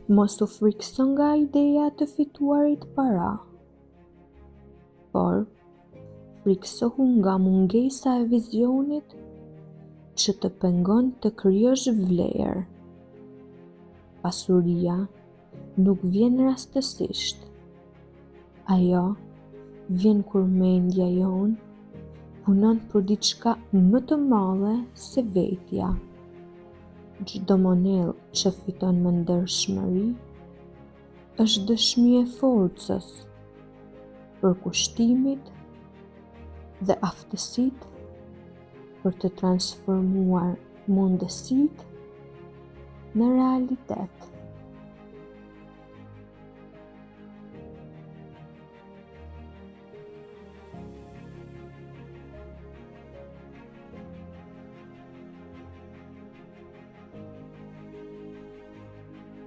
Mos u frikëso nga ideja e të fituarit para, por frikësohu nga mungesa e vizionit që të pengon të krijosh vlerë. Pasuria nuk vjen rastësisht. Ajo vjen kur mendja jonë punon për diçka më të madhe se vetja. Çdo monedhë që fiton me ndershmëri është dëshmi e forcës, përkushtimit dhe aftësisë për të transformuar mundësitë në realitet.